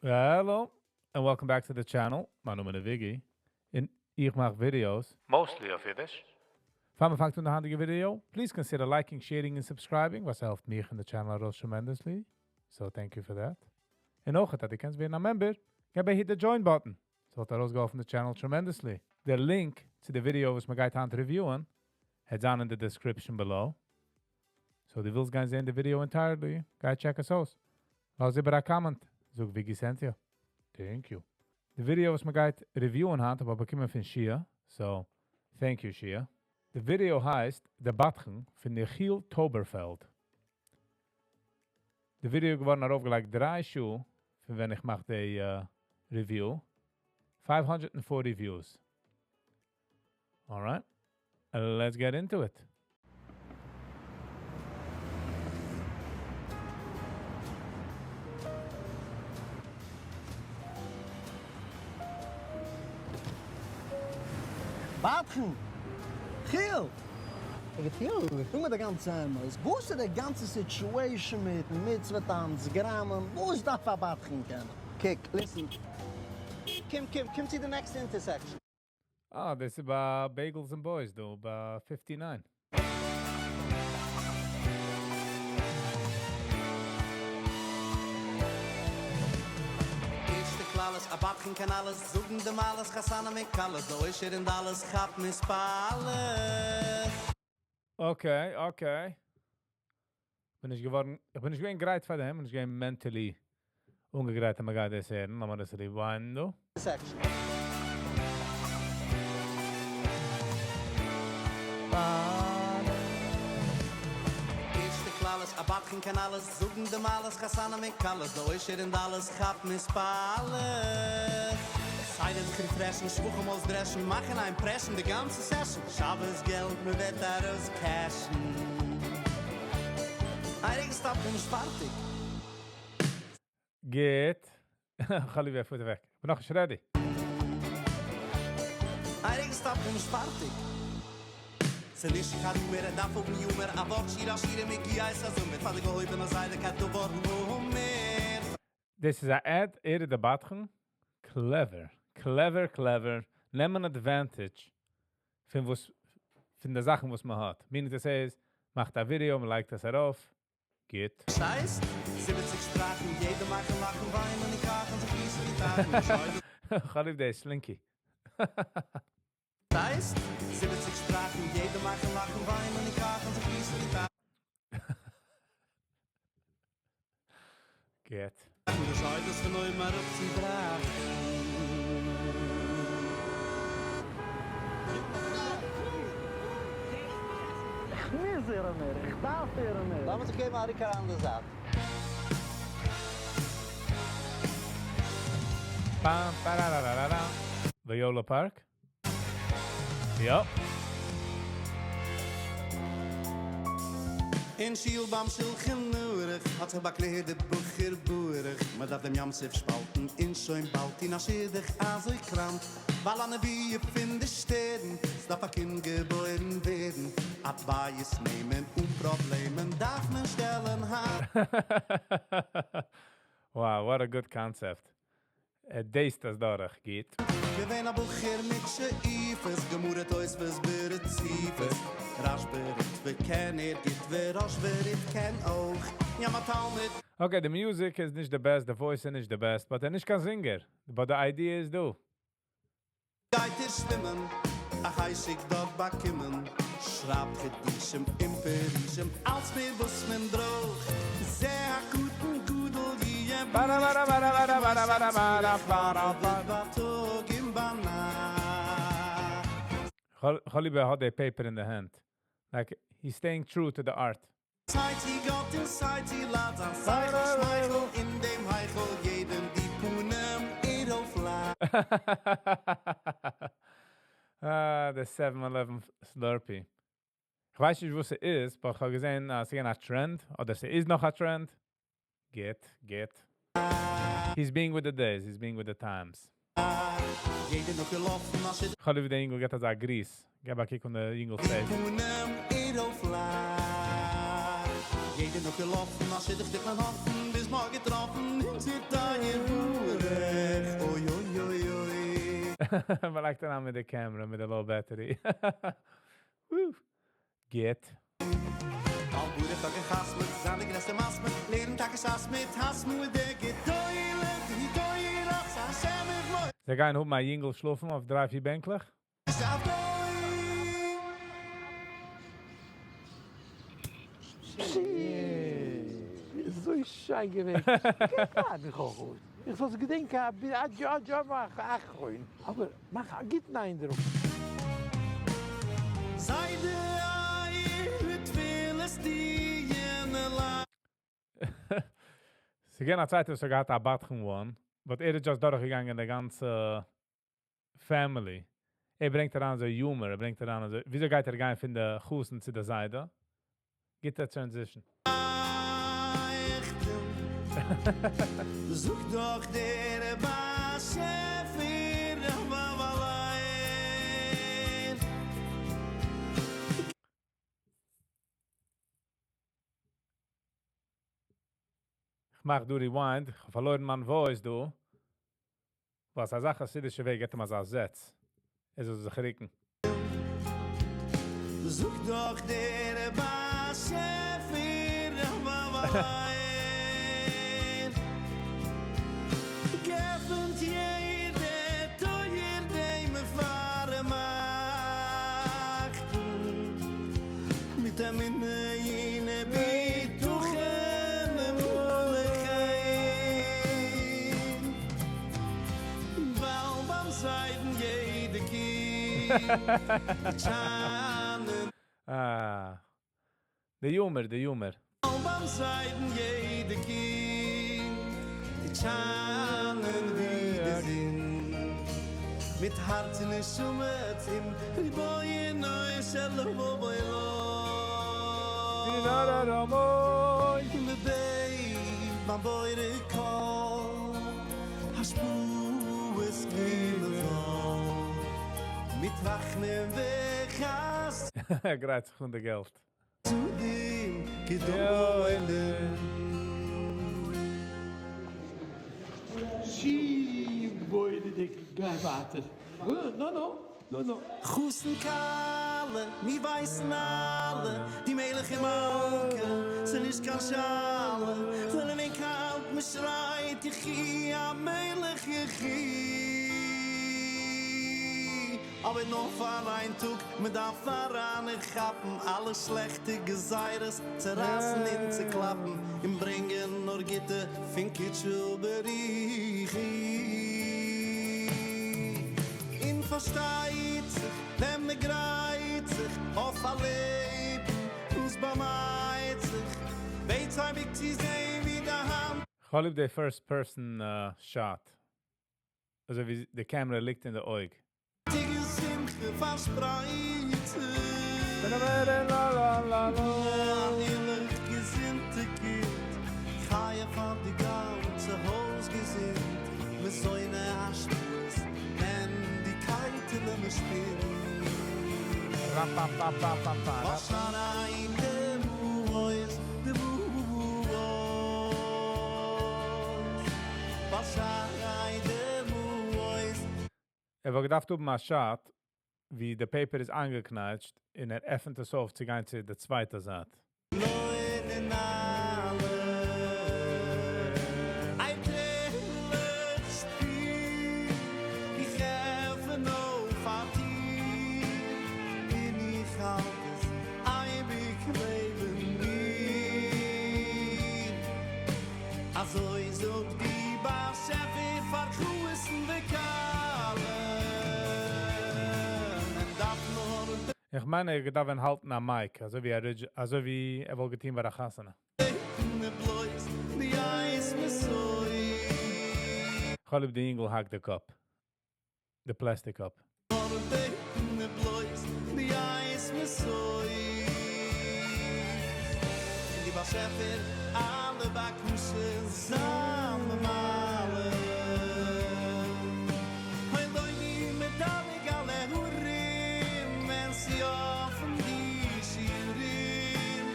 Hello and welcome back to the channel, מיין נאמען איז וויגי און איך מאך videos mostly אויף אידיש. פאר מען פאנגט אן די היינטיגע video, please consider liking, sharing און subscribing, וואס העלפט מיך און די channel ארויס tremendously, so thank you for that. און אויך אז דו קענסט ווערן א member, געב א hit די join button, ס'וואלט ארויסגעהאלפן די channel tremendously. די link צו די video וואס מען גייט היינט review ען, העט זיין אין די description below. So דו ווילסט גיין זען די video entirely, גיי check עס אויס. לאז איבער א comment, זאג וויגי sent you. Thank you. די video וואס מען גייט review ען היינט האב איך באקומען פון שיע, so thank you שיע. די video הייסט די בדחן פון יחיאל טויבערפעלד. די video איז געווארן ארויפגעלייגט דריי שעה פון ווען איך מאך די review. 540 views. Alright, let's get into it. בדחן! חיאל! זאג מיר די גאנצע אמת, וואס איז די גאנצע situation מיטן מצוה טאנץ, גראמען, וואס דארף א בדחן קענען? קוק, listen. קום, קום, קום צו די next ע intersection. אה, דאס איז ביי Bagels and Boys דא ביי 59. ערשטע כלל איז, א בדחן קען אלעס, זאגן די מעלות, חתנים און כלות, די עושר און דלות, כאפן התפעלות. Okay, okay. בין נישט געווארן, איך בין נישט געווען גרייט פאר דעם, בין נישט געווען mentally אנגעגרייט אז מען גייט דאס הערן, לאמיר דאס rewind דא. Section. ערשטע כלל איז, א בדחן קען אלעס, זאגן די מעלות, חתנים און כלות, די עושר און דלות, כאפן התפעלות. סיידן זיך refresh ן, שבחים אויסדרעשן, מאכן א impression די גאנצע session, שבת געלט מען וועט ארויס cash ן. איין רגע stop, כ'בין נישט פארטיג. גוט. כ'האב ליב ווי ער פארט אוועק. כ'בין נאכנישט ready. איין רגע stop, כ'בין נישט פארטיג. ס'נישט קיין רומער, ער דארף האבן humor, א ווארט שיר א שירה מיט גיאות א זמר, פאר די געהויבענע זיידע קיין דבר האמור. דאס איז א ad, ער איז די בדחן? Clever, clever, clever, נעמען advantage פון וואס, פון די זאכן וואס מען האט. Meaning to say איז, מאכט א ווידיאו, מען לייגט עס ארויף, גוט. ס'הייסט, 70 שפראכן, יעדער מאכן לאכן, וויינען און קראכן, זיך גיסן די טייכן, כ'האב ליב די slinky. ס'הייסט, 70 שפראכן, יעדער מאכן לאכן, וויינען און קראכן, זיך גיסן די טייכן. גוט. די שוידערס פון אויבן אראפ צום דראכן. איך מוז הערן מער, איך דארף הערן מער. לאמיר זיך געבן א רוק אריין די זייט. פאם פארארארארארא. Viola Park? יא. אין שיל ביים שלחן ערוך האט זיך באקלערט דער בחור ברוך, מען דארף דעם ים סוף שפאלטן און שוין באלד טון א שידוך אזוי קראנט, ווייל א נביא פון די שטערן, ס'דארף א קינד געבוירן ווערן, א בית נעמען אן פראבלעמען דארף מען שטעלן היינט. Wow, what a good concept. דאס דאס דורך גוט. געווען א בחור מיט שאיפות, גמרא תוספות ברציפות, רשב"א ריטב"א קען ער גוט ורשב"א רי"ד קען אויך, יא מיין תלמיד. Okay, די music איז נישט די best, די voice איז נישט די best, but ער איז נישט קיין singer, but די idea איז דא. גייט ער שווימען, א חשק דארט באקומען, שרייבט חידושים און פירושים, אלץ מער וואס מען ברויך, זה הקטן גדול יהיה ברוך בייטאג און ביינאכט. כ'האב ליב ער האט די paper אין די הענט. Like, he's staying true to the art. סיי צו גאט און סיי צו לייט, זיין שכל שמייכל אין דעם היכל, יעדעם די פנים ער אויפלייט. אה, די 7-Eleven Slurpee. כ'ווייס נישט וואס ס'איז, but כ'האב געזען אז ס'איז געווען א trend, אדער ס'איז נאך א trend. גוט, גוט. He's being with the days, he's being with the times. יעדער נאך געלאפן, א שידוך. כ'האב ליב ווי דער אינגל געט אזא גריס. געב א קוק אן די אינגל'ס face. פנים ער אויפלייט. יעדער נאך געלאפן, א שידוך טוט מען האפן, ביז מ'האט געטראפן אונזער טייער. מ'לייגט אריין מיט די camera, מיט די low battery. Woo. גוט. זיי גייען האבן א יונגל שלאפן אויף דריי פיר בענקלעך. אזוי שיין געווען. איך זאל עס געדענקען עד יום האחרון. אבער מאך א גוטן איינדרוק. ס'איז געווען א צייט וואס ער געהאט א בדחן one, but ער איז just דורכגעגאנגען די גאנצע family. ער ברענגט אריין אזוי humor, ער ברענגט אריין אזוי, וויאזוי גייט ער גיין פון די חתן צו די זיידע? גוטע transition. זאגט דאך דער באשעפער אליין. איך מאך דא rewind, איך האב פארלוירן מיין voice דא. וואס אזא חסידישע וועג געבט אים אזא זעץ. ער זאל זיך ריקן. זאגט דאך דער באשעפער אליין. געפנט יעדע טויער דעם פארמאכטן. מיט אמונה אין בטחון מלא חן. ווייל ביים זיידן יעדע קינד שיינען. אה. די humor, די humor. ביים זיידן יעדע קינד שיינען ווי די זון. מיט הארץ און נשמה צום רבונו של עולם. ביים בורא כל השפעות כביכול. מיט רחמים וחסדים. גרייט זיך פון די געלט. צו דעם גדולים. שי, בוידעדיג, גיי ווייטער. No, no, no, no. חתן כלה, מיר ווייסן אלע, די מלך ומלכה, ס'איז נישט קיין שאלה, זענען אין קאלט, מ'שרייט, יחי המלך יחי. אבער נאר פאר איין טאג, מ'דארף אריינכאפן אלע שלעכטע גזירות, צערייסן און צעקלאפן, און ברענגען נאר גוטע פון קודשא בריך הוא. און פארשטייט זיך, ווען מ'גרייט זיך אויף א לעבן, וואס באנייט זיך, בעט אייביג צו זען ווי די האנט. כ'האב ליב די first person shot. אזוי ווי די camera ליגט אין די אויג. שמחה פארשפרייט זיך. ערליך געזונטע קינד, חיה פאר די גאנצע הויזגעזינד, מ'זוינע השפעות, ווען די קייטעלע מ'שפינט. רא-פא-פא-פא-פא-פא. וואס אריין די מויז, די מויז. וואס אריין די מויז. ער וואלט געדארפט האבן א shot, ווי די paper איז אנגעקנייטשט און ער עפנט עס אויף צו גיין צו די צווייטע זייט. לויען אלע איי טעלעך שפיר איך עפן אויף א טיר און איך האלט עס אייביג לעבן מיר אזוי זאגט די באשעפער פאר חתן וכלה מען דארף נאר איך מיין, ער דארף ווען האלטן א mic, אזוי ווי ער, אזוי ווי ער וואלט געטון ביי דער חתונה. בלויז די אייז מסוי איך האב ליב די אינגל האקט די קאפ. די plastic קאפ. בלויז די אייז מסוי די באשעפער אלע בקשות זאל ממלא היי לוי מדלג על ההורים ווען ס'איז אפן די שיעורים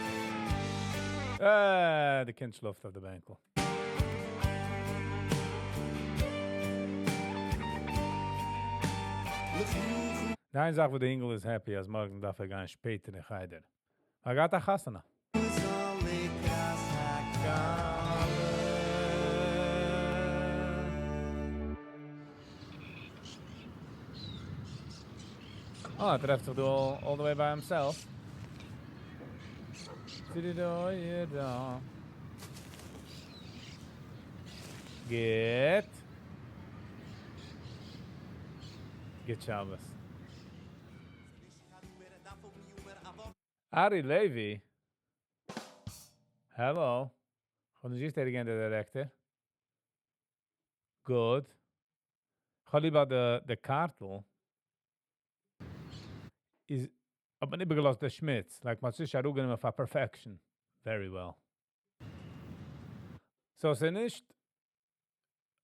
אה, די קינד שלאפט אויף די בענקל. די איין זאך וואס די אינגל איז happy אז מארגן דארף ער גיין שפעטער אין חדר. ער גייט א חתונה. אה, ער טרעפט זיך דא all the way by himself. גוט. גוט שבת. Ari Levy. Hello. כ'האב נישט געזען again דער director. Good. כ'האב ליב די קארטל. איז האט מען איבערגעלאזט די שמוץ. Like מ'האט זיך אראפגענומען פאר perfection. Very well. So ס'איז נישט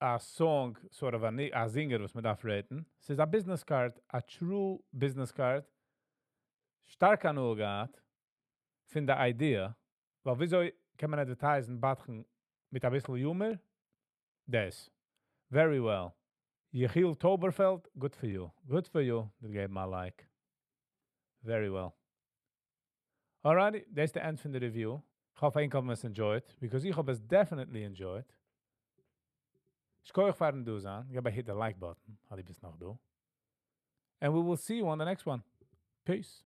א song, sort of א singer וואס מען דארף rate ן. ס'איז א business card, א true business card. שטארק הנאה געהאט פון די idea, ווייל וויאזוי קען מען advertise ן בדחן מיט אביסל humor? דאס. Very well. Yechiel Toberfeld, good for you. Good for you. דיר געבן א like. Very well. Alrighty, דאס איז די end פון די review. איך האף ענק האבן עס enjoyed, because איך האב עס definitely enjoyed. שכוח פארן דא זיין. געב א hit the like button, אז דו ביסט נאך דא. And we will see you on the next one. Peace.